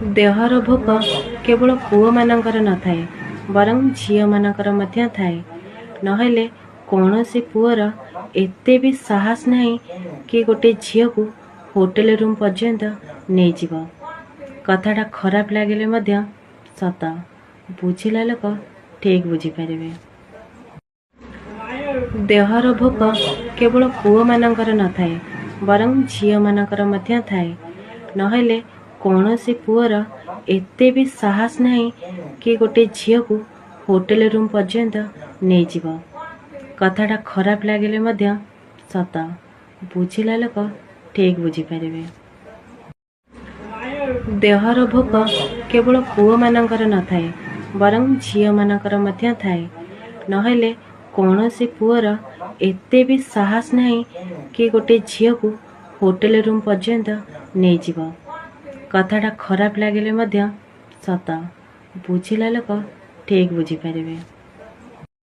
ଦେହର ଭୋକ କେବଳ ପୁଅମାନଙ୍କର ନଥାଏ, ବରଂ ଝିଅମାନଙ୍କର ମଧ୍ୟ ଥାଏ। ନହେଲେ କୌଣସି ପୁଅର ଏତେ ବି ସାହସ ନାହିଁ କି ଗୋଟେ ଝିଅକୁ ହୋଟେଲ ରୁମ୍ ପର୍ଯ୍ୟନ୍ତ ନେଇଯିବ। କଥାଟା ଖରାପ ଲାଗିଲେ ମଧ୍ୟ ସତ। ବୁଝିଲା ଲୋକ ଠିକ୍ ବୁଝିପାରିବେ। ଦେହର ଭୋକ କେବଳ ପୁଅମାନଙ୍କର ନଥାଏ, ବରଂ ଝିଅମାନଙ୍କର ମଧ୍ୟ ଥାଏ। ନହେଲେ କୌଣସି ପୁଅର ଏତେ ବି ସାହସ ନାହିଁ କି ଗୋଟେ ଝିଅକୁ ହୋଟେଲ ରୁମ୍ ପର୍ଯ୍ୟନ୍ତ ନେଇଯିବ। କଥାଟା ଖରାପ ଲାଗିଲେ ମଧ୍ୟ ସତ। ବୁଝିଲା ଲୋକ ଠିକ୍ ବୁଝିପାରିବେ। ଦେହର ଭୋକ କେବଳ ପୁଅମାନଙ୍କର ନଥାଏ, ବରଂ ଝିଅମାନଙ୍କର ମଧ୍ୟ ଥାଏ। ନହେଲେ କୌଣସି ପୁଅର ଏତେ ବି ସାହସ ନାହିଁ କି ଗୋଟେ ଝିଅକୁ ହୋଟେଲ ରୁମ୍ ପର୍ଯ୍ୟନ୍ତ ନେଇଯିବ। କଥାଟା ଖରାପ ଲାଗିଲେ ମଧ୍ୟ ସତ। ବୁଝିଲା ଲୋକ ଠିକ୍ ବୁଝିପାରିବେ।